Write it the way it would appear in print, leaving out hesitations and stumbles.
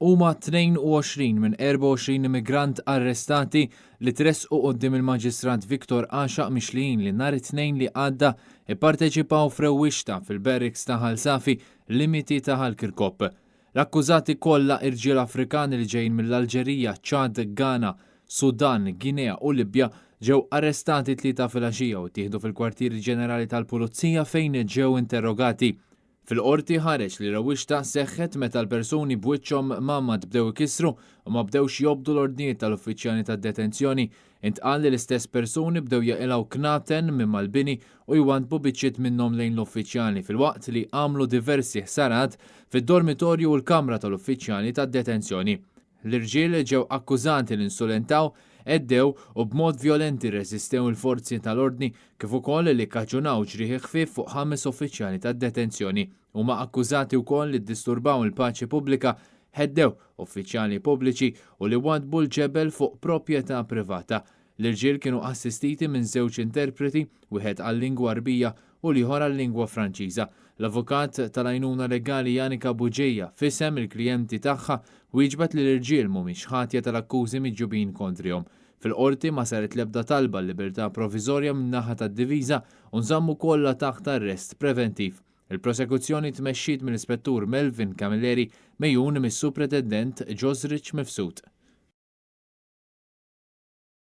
Huma 22 minn 24 immigrant arrestati li tressqu quddiem il-Maġistrat Victor Għaxaq mixlijin li nhar it-Tnejn li għadda ipparteċipaw f'rewwixta fil-barracks ta' Ħal Safi, limiti ta' Ħal Kirkop. L-akkużati kollha irġiel Afrikani li ġejjin mill-Alġerija, Ċad, Ghana, Sudan, Guinea u Libja ġew arrestati t-Tlieta filgħaxija u ttieħdu fil-Kwartieri Ġenerali tal-Pulizija fejn ġew interrogati. Fil-Qorti ħareġ li rewwixta seħħet meta l-persuni b'wiċċhom mgħammad bdew ikissru u ma bdewx jobdu l-ordnijiet tal-uffiċjali tad-detenzjoni. Intqal li l-istess persuni bdew jaqilgħu knaten minn mal-bini u jwandbu biċċiet minnhom lejn l-uffiċjali filwaqt li għamlu diversi ħsarat fid-dormitorju u l-kamra tal-uffiċjali tad-detenzjoni. L-irġiel ġew akkużati li insulentaw, għeddew u b'mod vjolenti rreżistew il-forzi tal-ordni kif ukoll li kkaġunaw ġrieħi ħfief fuq ħames uffiċjali tad-detenzjoni. Huma akkużati wkoll li ddisturbaw il-paċi pubblika, heddew uffiċjali pubbliċi u li waddbu l-ġebel fuq proprjetà privata. L-irġiel kienu assistiti minn żewġ interpreti, wieħed għal-lingwa Għarbija u l-ieħor għal-lingwa Franċiża. L-avukat tal-għajnuna legali Janica Bugeja, f'isem il-klijenti tagħha, wieġbet li l-irġiel mhumiex ħatja tal-akkużi miġjubin kontrihom. Fil-Qorti ma saret l-ebda talba għal-libertà proviżorja min-naħa tad-diviża u nżammu kollha taħt arrest preventiv. Il-prosekuzzjoni tmexxiet mill-Ispettur Melvin Camilleri megħjun mis-Supretendent Josrich Mifsud.